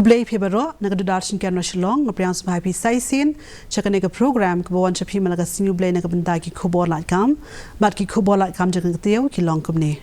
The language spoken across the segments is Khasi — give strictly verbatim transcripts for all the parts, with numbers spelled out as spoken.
Khublei phi baroh, na ka Doordarshan Kendra Shillong, nga pdiang sngewbha ïa phi sa shisien sha kane ka program kaba wan sha phi man la ka Sngi U Blei na ka bynta ki khubor lad kam, bad ki khubor lad kam jong ka ktien ki long kumne.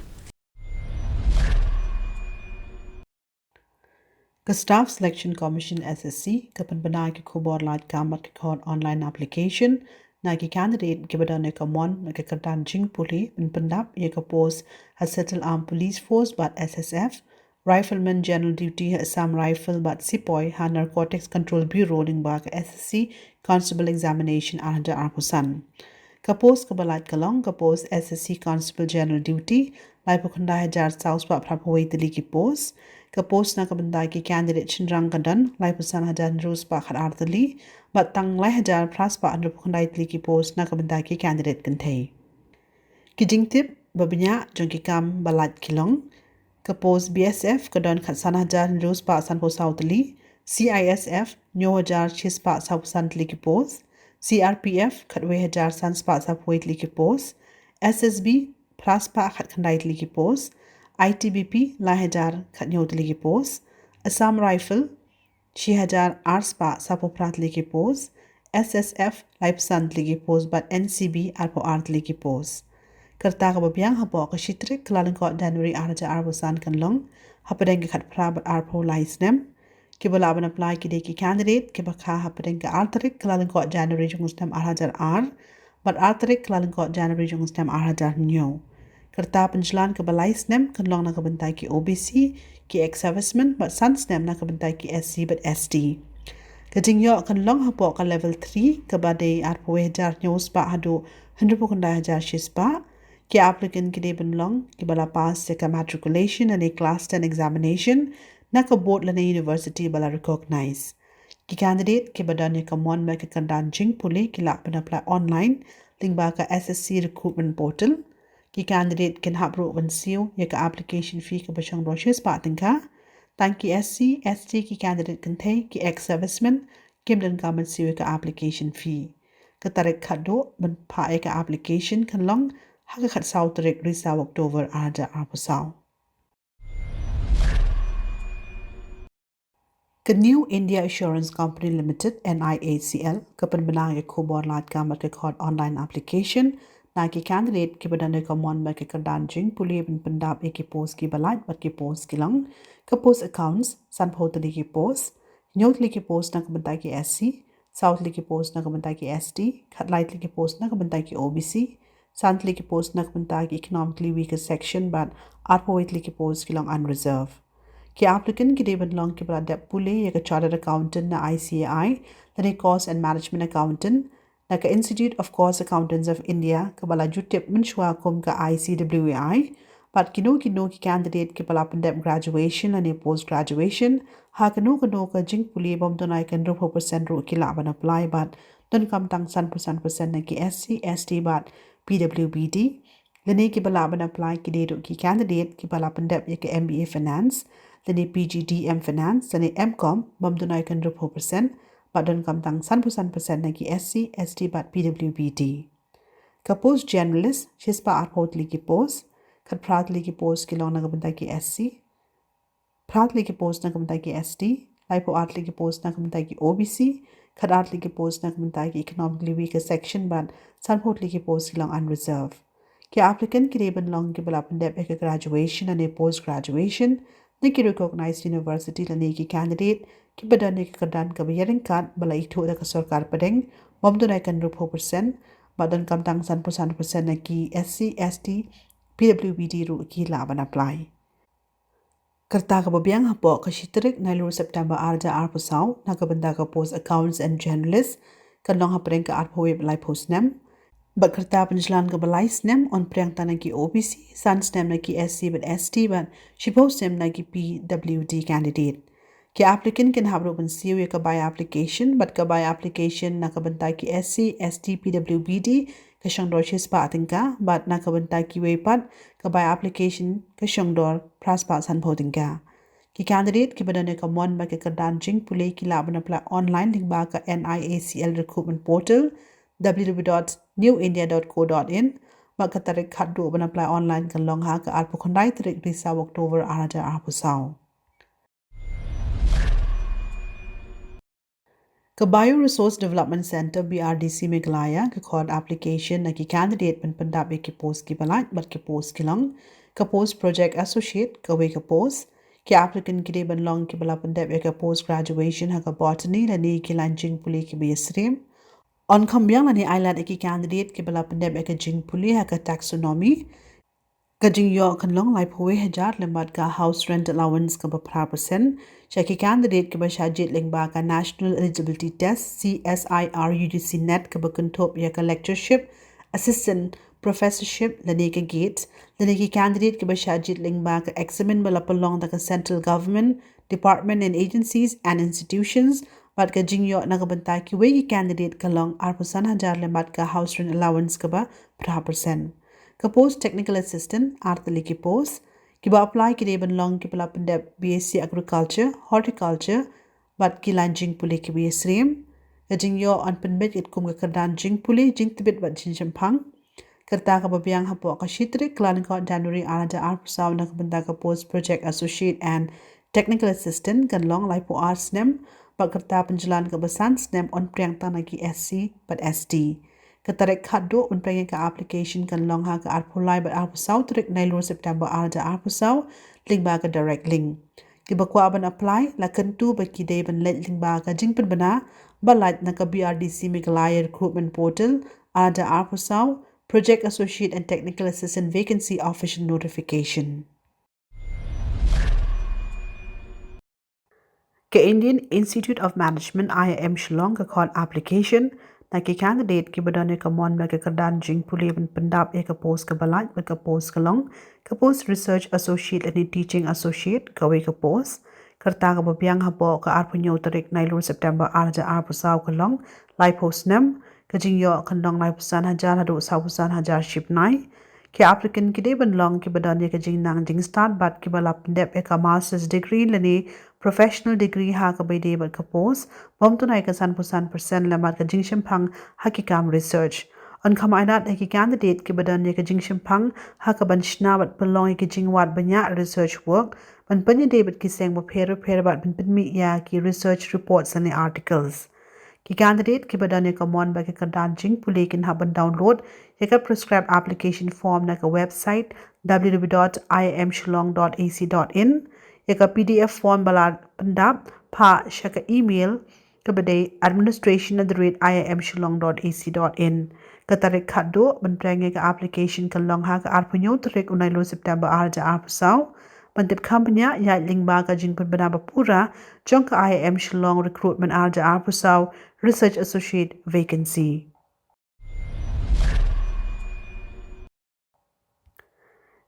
Ka Staff Selection Commission, S S C, ka pynbna ki khubor lad kam bad ki khot online application na ki candidate kiba don ïa ka mon bad ka kyrdan jingpule ban pyndap ïa ka post ha Settled Armed Police Force bad S S F, Rifleman General Duty ha Assam Rifle bad Sepoy ha Narcotics Control Bureau lyngba ka S S C Constable Examination ar hajar arphew san. Ka post kaba lait ka long ka post S S C Constable General Duty, laiphew khyndai hajar saw spah phra phew wei tylli ki post. Ka post na ka bynta ki candidate shynrang ka don laiphew san hajar hynriew spah khat ar tylli, bad tang lai hajar phra spah hynriew phew khyndai tylli ki post na ka bynta ki candidate kynthei. Ki jingtip ba bniah jong ki kam ba lait ki long: ka post B S F ka don khatsan hajar hynriew spah sanphew saw tylli, C I S F hynñiew hajar shi spah sawphew san tylli ki post, C R P F khatwei hajar san spah sawphew wei tylli ki post, S S B phra spah khatkhyndai tylli ki post, I T B P lai hajar khathynñiew tylli ki post, Assam Rifle shi hajar ar spah sawphew phra tylli ki post, S S F laiphew san tylli ki post, bad N C B arphew ar tylli ki post. Ka rta kaba biang hapoh ka shi tarik Kyllalyngkot January ar hajar arphew san kan long hapdeng ki khatphra bad arphew lai snem. Kiba lah ban apply ki dei ki candidate kiba kha hapdeng ka ar tarik Kyllalyngkot January jong u snem ar hajar ar bad ar tarik Kyllalyngkot January jong u snem ar hajar hynñiew. Ka rta pynjlan kaba lai snem kan long na ka bynta ki O B C, ki ex-servicemen, bad san snem na ka bynta ki S C bad S T. Ka jingïoh kan long hapoh ka level three kaba dei arphew wei hajar hynñiew spah haduh hynriewphew khyndai hajar shi spah. Ki applicant ki dei ban long kiba la pass ïa ka matriculation lane class ten examination na ka board lane university ba la recognize. Ki candidate kiba don ïa ka mon bad ka kyrdan jingpule ki lah ban apply online lyngba ka S S C recruitment portal. Ki candidate kin hap ruh ban siew ïa ka application fee kaba shong dor shi spah tyngka. Tang ki S C, S T, ki candidate kynthei, ki ex-servicemen kim donkam ban siew ïa ka application fee. Ka tarik khatduh ban phah ïa ka application kan long ha ka khatsaw tarik ri saw October ar hajar arphew saw. Ka New India Assurance Company Limited, N I A C L, ka pynbna ïa ka khubor lad kam bad ka khot online application na ki candidate kiba don ïa ka mon bad ka kyrdan jingpule ban pyndap ïa ki post kiba lait bad ki post ki long: ka post accounts, sanphew tylli ki post, hynñiew tylli ki post na ka bynta ki S C, saw tylli ki post na ka bynta ki S T, khatlai tylli ki post na ka bynta ki O B C, san tylli ki post na ka bynta ki economically weaker section, bad arphew wei tylli ki post ki long unreserved. Ki applicant ki dei ban long kiba la dep pule ïa ka chartered accountant na I C A I lane cost and management accountant na ka Institute of Cost Accountants of India kaba la ju tip mynshuwa kum ka I C W A I. Bad kino kino ki candidate kiba la pyndep graduation lane post graduation ha kano kano ka jingpule bym duna ïa ka hynriewphew percent ruh ki lah ban apply, bad donkam tang sanphew san percent na ki S C, S T bad P W B D. Lane kiba lah ban apply ki dei ruh ki candidate kiba la pyndep ïa ka M B A Finance lane P G D M Finance lane M Com bym duna ïa ka hynriewphew percent, bad donkam tang sanphew san percent na ki S C, S T bad P W B D. Ka post generalist, shi spah arphew tylli ki post, khatphra tylli ki post ki long na ka bynta ki S C, phra tylli ki post na ka bynta ki S T, laiphew ar tylli ki post na ka bynta ki O B C, khatar tylli ki post na ka bynta ki economically weaker section, bad sanphew tylli ki post ki long unreserved. Ki applicant ki dei ban long kiba la pyndep ïa ka graduation lane post graduation na ki recognized university lane ki candidate kiba don ïa ka kyrdan kaba ïaryngkat ba la ithuh da ka sorkar pdeng bym duna ïa ka hynriewphew percent, bad donkam tang sanphew san percent na ki S C, S T, P W B D ruh ki lah ban apply. Ka rta kaba biang hapoh ka shi tarik Nailur September ar hajar arphew saw na ka bynta ka post accounts and generalist kan long hapdeng ka arphew wei bad laiphew snem. Bad ka rta pynjlan kaba lai snem yn pdiang tang na ki O B C, san snem na ki S C bad S T, bad shiphew snem na ki P W D candidate. Ki applicant kin hap ruh ban siew ïa ka bai application, bad ka bai application na ka bynta ki S C, S T, P W B D ka shong dor shi spah tyngka, bad na ka bynta kiwei pat ka bai application ka shong dor phra spah sanphew tyngka. Ki candidate kiba don ïa ka mon bad ka kyrdan jingpule ki lah ban apply online lyngba ka N I A C L recruitment portal, W W W dot new india dot co dot in, bad ka tarik khatduh ban apply online kan long ha ka arphew khyndai tarik ri saw October ar hajar arphew saw. Ka Bio Resource Development Centre, B R D C Meghalaya, ka khot application na ki candidate ban pyndap ïa ki post kiba lait bad ki post ki long: ka post Project Associate, kawei ka post. Ki applicant ki dei ban long kiba la pyndep ïa ka post graduation ha ka botany lane ki lain jingpule kiba ïasyriem. Yn kham biang lane ai lad ïa ki candidate kiba la pyndep ïa ka jingpule ha ka taxonomy. Ka jingïoh kan long laiphew wei hajar lem bad ka house rent allowance kaba phra percent sha ki candidate kiba shah jied lyngba ka National Eligibility Test, C S I R U G C NET, kaba kynthup ïa ka lectureship, assistant professorship lane ka GATE, lane ki candidate kiba shah jied lyngba ka examen ba la pynlong da ka central government, department and agencies and institutions. Bad ka jingïoh na ka bynta kiwei ki candidate ka long arphew san hajar lem bad ka house rent allowance kaba phra percent. Ka post Technical Assistant, ar tylli ki post. Kiba apply ki dei ban long kiba la pyndep B S c Agriculture, Horticulture bad ki lain jingpule kiba ïasyriem. Ka jingïoh yn pynbeit katkum ka kyrdan jingpule, jingtbit bad jingshemphang. Ka rta kaba biang hapoh ka shi tarik Kyllalyngkot January ar hajar arphew saw na ka bynta ka post Project Associate and Technical Assistant kan long laiphew ar snem, bad ka rta pynjlan kaba san snem yn pdiang tang na ki S C bad S T. Ka tarik khatduh ban pdiang ïa ka application kan long ha ka arphew lai bad arphew saw tarik Nailur, September ar hajar arphew saw, lyngba ka direct link. Kiba kwah ban apply la kyntu ba ki dei ban leit lyngba ka jingpynbna ba lait na ka B R D C Meghalaya Recruitment Portal, ar hajar arphew saw, Project Associate and Technical Assistant Vacancy Official Notification. Ka Indian Institute of Management, I I M Shillong, ka khot application na ki candidate kiba don ïa ka mon bad ka kyrdan jingpule ban pyndap ïa ka post kaba lait bad ka post ka long ka post Research Associate lane Teaching Associate, kawei ka post. Ka rta kaba biang hapoh ka arphew hynñiew tarik Nailur, September ar hajar arphew saw ka long laiphew snem. Ka jingïoh kan long laiphew san hajar haduh sawphew san hajar shibnai. Ki applicant ki dei ban long kiba don ïa ka jingnang jingstad bad kiba la pyndep ïa ka master's degree lane professional degree ha kaba ïadei bad ka post, bym tynrai ka sanphew san percent lem bad ka jingshemphang ha ki kam research. Yn kham ai lad ïa ki candidate kiba don ïa ka jingshemphang ha kaban shna bad pynlong ïa ki jingwad bniah research work, ban pynïadei bad ki seng bapher bapher bad ban pynmih ïa ki research reports lane articles. Ki candidate kiba don ïa ka mon bad ka kyrdan jingpule kin hap ban download ïa ka prescribed application form na ka website W W W dot I I M shillong dot A C dot in. Ïa ka P D F form ba la pyndap phah sha ka email kaba dei administration at the rate I I M shillong dot A C dot in. Ka tarik khatduh ban pdiang ïa ka application kan long ha ka arphew hynñiew tarik u Nailur, September ar hajar arphew saw. Ban tip kham bniah ïa lyngba ka jingpynbna ba pura jong ka I I M Shillong Recruitment ar hajar arphew saw Research Associate vacancy.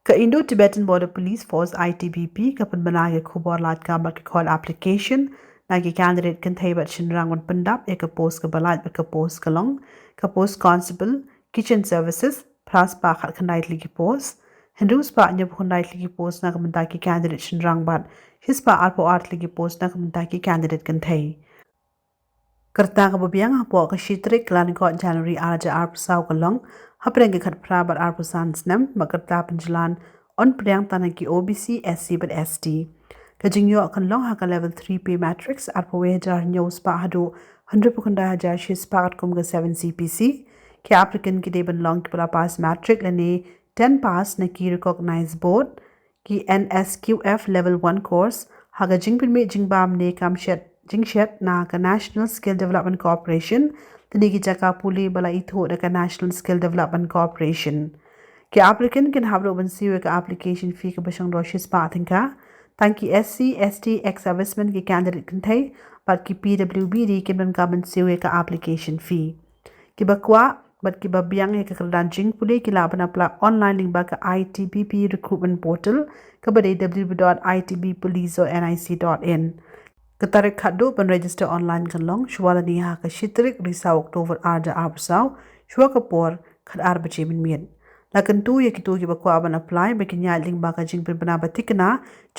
Ka Indo-Tibetan Border Police Force, I T B P, ka pynbna ïa ka khubor lad kam bad ka khot application na ki candidate kynthei bad shynrang ban pyndap ïa ka post kaba lait bad ka post ka long ka post Constable Kitchen Services, phra spah khatkhyndai tylli ki post. Hynriew spah hynñiewphew khyndai tylli ki post na ka bynta ki candidate shynrang bad shi spah arphew ar tylli ki post na ka bynta ki candidate kynthei. Ka rta kaba biang hapoh ka shi tarik Kyllalyngkot January ar hajar arphew saw ka long hapdeng ki khatphra bad arphew san snem, bad ka rta pynjlan yn pdiang tang na ki O B C, S C bad S T. Ka jingïoh kan long ha ka level three pay matrix, arphew wei hajar hynñiew spah haduh hynriewphew khyndai hajar shi spah katkum ka seven C P C. Ki applicant ki dei ban long kiba la pass matric lane ten pass na ki recognized board, ki N S Q F Level one course, ha ka jingpynmih jingbam ne kam shet jingshet na ka National Skill Development Corporation, lane ki jaka pule ba la ithuh da ka National Skill Development Corporation. Ki applicant kin hap ruh ban siew ïa ka application fee kaba shong dor shi spah tyngka. Tang ki S C, S T, ex-servicemen, ki candidate kynthei bad ki P W B D kim donkam ban siew ïa ka application fee. Kiba kwah bad kiba biang ïa ka kyrdan jingpule ki lah ban apply online lyngba ka I T B P recruitment portal kaba dei W W W dot I T B police dot N I C dot in. Ka tarik khatduh ban register online kan long shuwa lane ha ka shi tarik ri saw October ar hajar arphew saw, shuwa ka por khatar baje mynmiet. La kyntu ïa kito kiba kwah ban apply ba kin ïaid lyngba ka jingpynbna ba thikna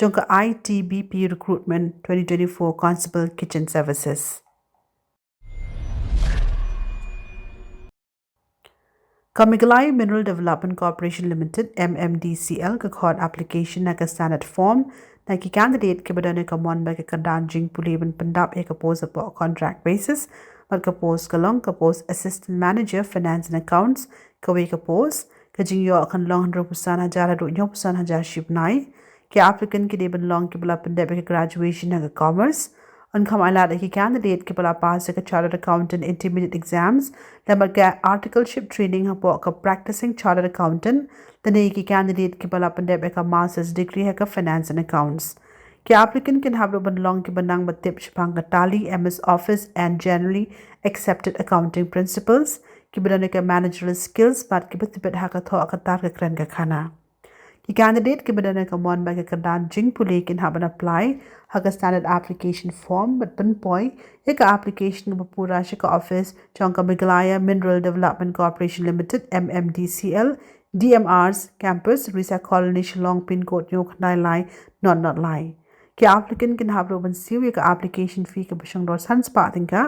jong ka I T B P Recruitment twenty twenty-four Constable Kitchen Services. Ka Meghalaya Mineral Development Corporation Limited, M M D C L, ka khot application na ka standard form Na ki candidate kiba don ïa ka mon bad ka kyrdan jingpule ban pyndap ïa ka post hapoh contract basis, bad ka post ka long ka post Assistant Manager Finance and Accounts, kawei ka post, ka jingïoh kan long hynriewphew san hajar haduh hynñiewphew san hajar shibnai. Ki applicant ki dei ban long kiba la pyndep ïa ka graduation ha ka commerce. Yn kham ailad ïa ki candidate kiba la pass ïa ka Chartered Accountant Intermediate Exams, lem bad ka articleship training hapoh ka Practicing Chartered Accountant, lane ïa ki candidate kiba la pyndep ïa ka master's degree ha ka Finance and Accounts. Ki applicant kin hap ruh ban long kiba nang bad tip shaphang ka Tally, M S Office and Generally Accepted Accounting Principles, kiba don ïa ka managerial skills bad kiba tip beit ha ka thoh ka tar ka kren ka khana. Ki candidate kiba don ïa ka mon bad ka kyrdan jingpule kin hap ban apply ha ka standard application form bad pynpoi ïa ka application kaba pura sha ka office jong ka Meghalaya Mineral Development Corporation Limited, M M D C L, D M Rs Campus, Risa Colony, Shillong, pin code hynñiew khyndai lai not not lai. Ki applicant kin hap ruh ban siew ïa ka application fee kaba shong dor san spah tyngka,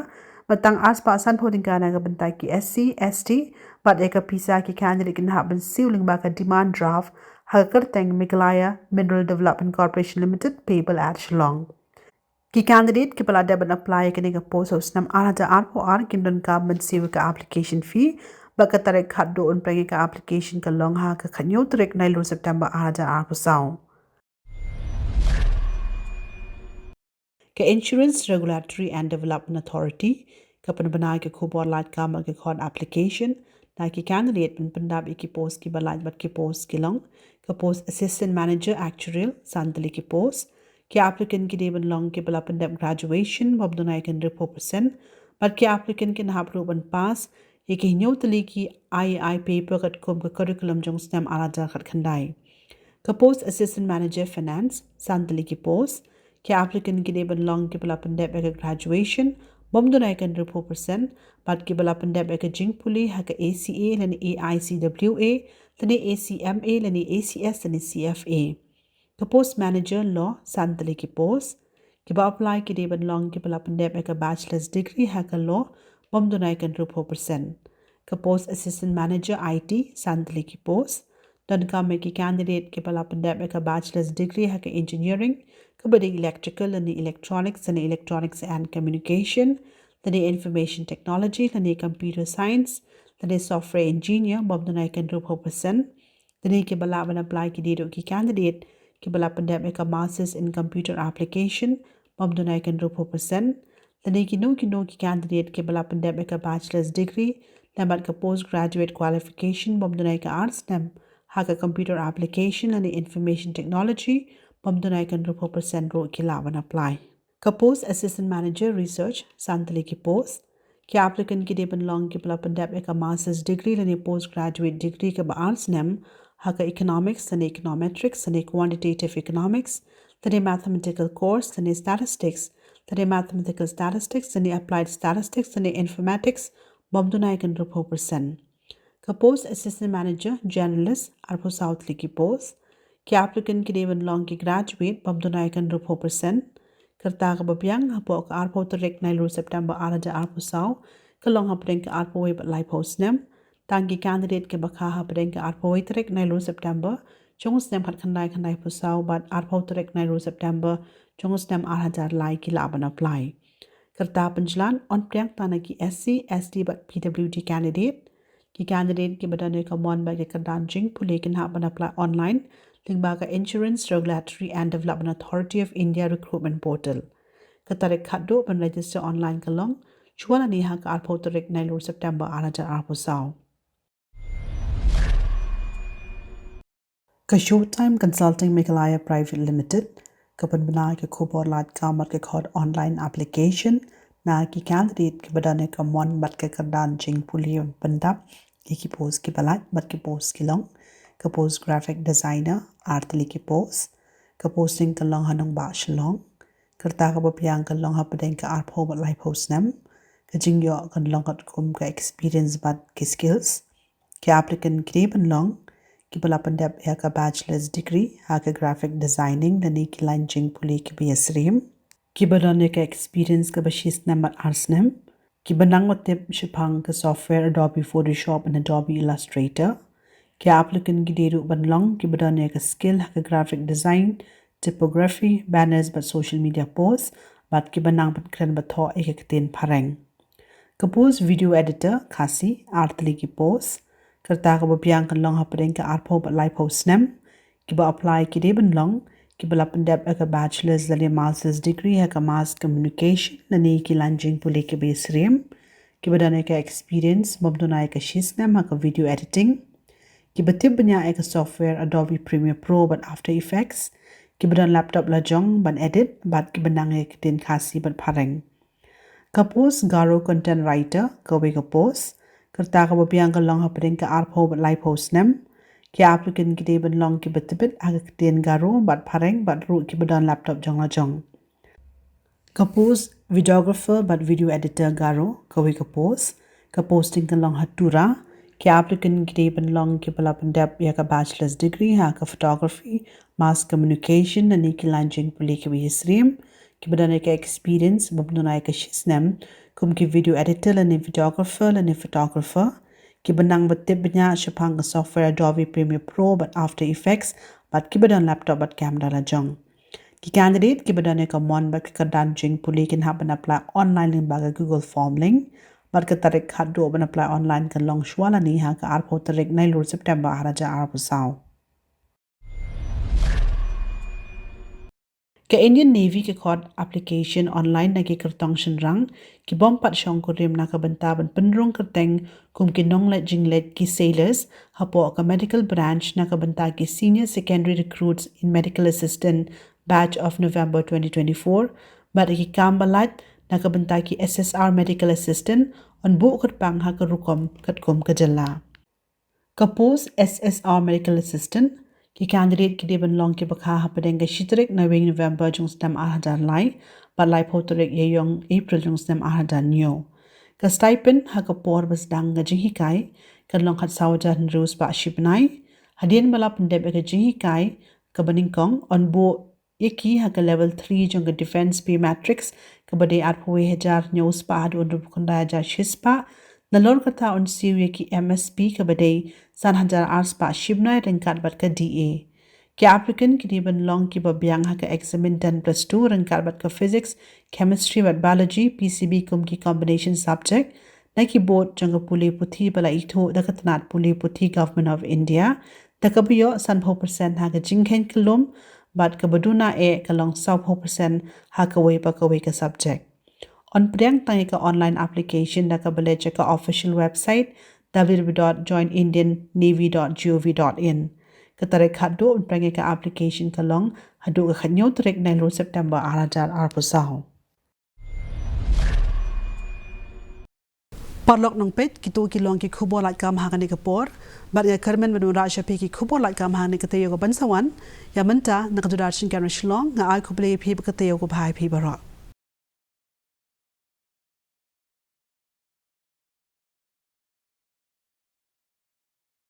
bad tang ar spah sanphew tyngka na ka bynta ki S C, S T, bad ïa ka pisa ki candidate kin hap ban siew lyngba ka demand draft ha ka kyrteng Meghalaya Mineral Development Corporation Limited, payable at Shillong. Ki candidate kiba la dep ban apply ïa kane ka post ha u snem ar hajar arphew ar kin donkam ban siew ïa ka application fee, bad ka tarik khatduh ban pynpoi ïa ka application ka long ha ka khathynñiew tarik Nailur September ar hajar arphew saw. Ka Insurance Regulatory and Development Authority ka pynbna ïa ka khubor lait kam bad ka khot application na ki candidate ban pyndap ïa ki post kiba lait bad ki post ki long ka post Assistant Manager Actuarial, san tylli ki post. Ki applicant ki dei ban long kiba la pyndep graduation bym duna ïa ka hynriewphew percent, bad ki applicant kin hap ruh ban pass ïa ki hynñiew tylli ki I A I paper katkum ka curriculum jong u snem ar hajar khatkhyndai. Ka post Assistant Manager Finance, san tylli ki post. Ki applicant ki dei ban long kiba la pyndep ïa ka graduation bym duna ïa ka hynriewphew percent, bad kiba la pyndep ïa ka jingpule ha ka A C A lane A I C W A, lane A C M A lane A C S lane C F A. Ka post Manager Law, san tylli ki post. Kiba apply ki dei ban long kiba la pyndep ïa ka bachelor's degree ha ka law bym duna ïa ka hynriewphew percent. Ka post Assistant Manager I T, san tylli ki post. Donkam ïa ki candidate kiba la pyndep ïa ka bachelor's degree ha ka engineering, kaba dei electrical lane electronics lane electronics and communication, lane information technology lane computer science, lane software engineer bym duna ïa ka hynriewphew percent. Lane kiba lah ban apply ki dei ruh ki candidate kiba la pyndep ïa ka Masters in Computer Application bym duna ïa ka hynriewphew percent. Lane kino kino ki candidate kiba la pyndep ïa ka bachelor's degree lem bad ka postgraduate qualification bym duna ïa ka ar snem ha ka Computer Application lane Information Technology bym duna ïa ka hynriewphew percent ruh ki lah ban apply. Ka post Assistant Manager Research, san tylli ki post. Ki applicant ki dei ban long kiba la pyndep ïa ka Master's Degree lane Postgraduate Degree kaba ar snem ha ka Economics lane Econometrics lane Quantitative Economics, lane Mathematical Course lane Statistics, lane Mathematical Statistics lane Applied Statistics lane Informatics bym duna ïa ka hynriewphew percent. Ka post Assistant Manager Generalist, arphew saw tylli ki post. Ki applicant ki dei ban long ki graduate bym duna ïa ka hynriewphew percent. Ka rta kaba biang hapoh ka arphew tarik Nailur September ar hajar arphew saw ka long hapdeng ka arphew wei bad laiphew snem. Tang ki candidate kiba kha hapdeng ka arphew wei tarik Nailur September jong u snem khatkhyndai khyndaiphew saw bad arphew tarik Nailur September jong u snem ar hajar lai ki lah ban apply. Ka rta pynjlan yn pdiang tang na ki S C, S T bad P W D candidate. Ki candidate kiba don ïa ka mon bad ka kyrdan jingpule kin hap ban apply online lyngba ka Insurance Regulatory and Development Authority of India Recruitment Portal. Ka tarik khatduh ban register online ka long shuwa lane ha ka arphew tarik Nailur September ar hajar arphew saw. Ka Showtime Consulting Meghalaya Private Limited ka pynbna ïa ka khubor lad kham bad ka khot online application na ki candidate kiba don ïa ka mon bad ka kyrdan jingpule ban pyndap ïa ki post kiba lait bad ki post ki long ka post Graphic Designer, ar tylli ki post. Ka posting ka long ha nongbah Shillong. Ka rta kaba biang ka long hapdeng ka arphew bad laiphew snem. Ka jingïoh kan long katkum ka experience bad ki skills. Ki applicant ki dei ban long kiba la pyndep ïa ka bachelor's degree ha ka graphic designing lane ki lain jingpule kiba ïasyriem, kiba don ïa ka experience kaba shi snem bad ar snem, kiba nang bad tip shaphang ka software Adobe Photoshop and Adobe Illustrator. Ki applicant ki dei ruh ban long kiba don ïa ka skill ha ka graphic design, typography, banners bad social media posts, bad kiba nang pynkren bad thoh ïa ka ktien Phareng. Ka post video editor, Khasi, artylli ki post, ka rta kaba biang kan long hapdeng ka arphew bad laiphew snem, kiba apply ki dei ban long kiba la pyndep ïa ka bachelor's lane master's degree ha ka mass communication lane ki lain jingpule kiba ïasyriem, kiba don ïa ka experience bym duna ïa ka shi snem ha ka video editing, kiba tip bniah ïa ka software Adobe Premiere Pro bad After Effects, kiba don laptop la jong ban edit, bad kiba nang ïa ka ktien Khasi bad Phareng. Ka post Garo content writer, kawei ka post, ka rta kaba biang kan long hapdeng ka arphew bad laiphew snem, ki applicant ki dei ban long kiba tbit ha ka ktien Garo bad Phareng bad ruh kiba don laptop jong la jong. Ka post videographer bad video editor Garo, kawei ka post, ka posting kan long ha Tura, ki applicant ki dei ban long kiba la pyndep ïa ka bachelor's degree ha ka photography, mass communication lane ki lain jingpule kiba ïasyriem, kiba don ïa ka experience bym duna ïa ka shi snem kum ki video editor lane videographer lane photographer, kiba nang ba tip bniah shaphang ka software Adobe Premiere Pro bad After Effects, bad kiba don laptop bad camera la jong. Ki candidate kiba don ïa ka mon bad ka kyrdan jingpule kin hap ban apply online lyngba ka Google Form link, bad ka tarik khatduh ban apply online kan long shwa lane ha ka arphew tarik Nailur September arhajar arphew saw. Ka Indian Navy ka khot application online na ki kyrtong shynrang ki bym pat shongkurim na ka bynta ban pynrung kyrteng kum ki nongleit jingleit, ki sailors, hapoh ka medical branch na ka bynta ki senior secondary recruits in medical assistant batch of November twenty twenty-four, bad ki kam ba lait na ka bynta ki S S R medical assistant, yn buh kyrpang ha ka rukom katkum ka jylla. Ka post S S R medical assistant, ki candidate ki dei ban long kiba kha hapdeng ka shi tarik Naiwieng November jong u snem arhajar lai bad laiphew tarik Ïaiong April jong u snem arhajar hynñiew. Ka stipend ha ka por ba sdang ka jinghikai kan long khatsaw hajar hynriew spah shi bnai. Hadien ba la pyndep ïa ka jinghikai kaba nyngkong, yn buh ïa ki ha ka level three jong ka Defence Pay Matrix kaba dei arphew wei hajar hynñiew spah haduh hynriewphew khyndai hajar shi spah. Nalor kata yn siew ïa ki M S P kaba dei san hajar ar spah shi bnai ryngkat bad ka D A. Ki applicant ki dei ban long kiba biang ha ka examen ten plus two ryngkat bad ka physics, chemistry bad biology, P C B kum ki combination subject, na ki board jong ka pule puthi ba la ithuh da ka tnat pule puthi Government of India, da kaba ïoh sanphew percent ha ka jingkheiñ kyllum, bad kaba duna eh ka long sawphew percent ha kawei pa kawei ka subject. Yn pdiang tang ïa ka online application da kaba leit sha ka official website W W W dot join indian navy dot gov dot in. Ka tarik khatduh ban pdiang ïa ka application ka long haduh ka khathynñiew tarik Nailur September arhajar arphew saw. Paralok nongpeit, kito ki long ki khubor lait kam ha kane ka por. Bad nga kyrmen ban wanrah sha phi ki khubor lait kam ha kane ka taïew kaban sa wan. Ïa mynta na ka Doordarshan Canara Shillong, nga ai khublei ïa phi bad ka taïew kaba bha ïa phi baroh.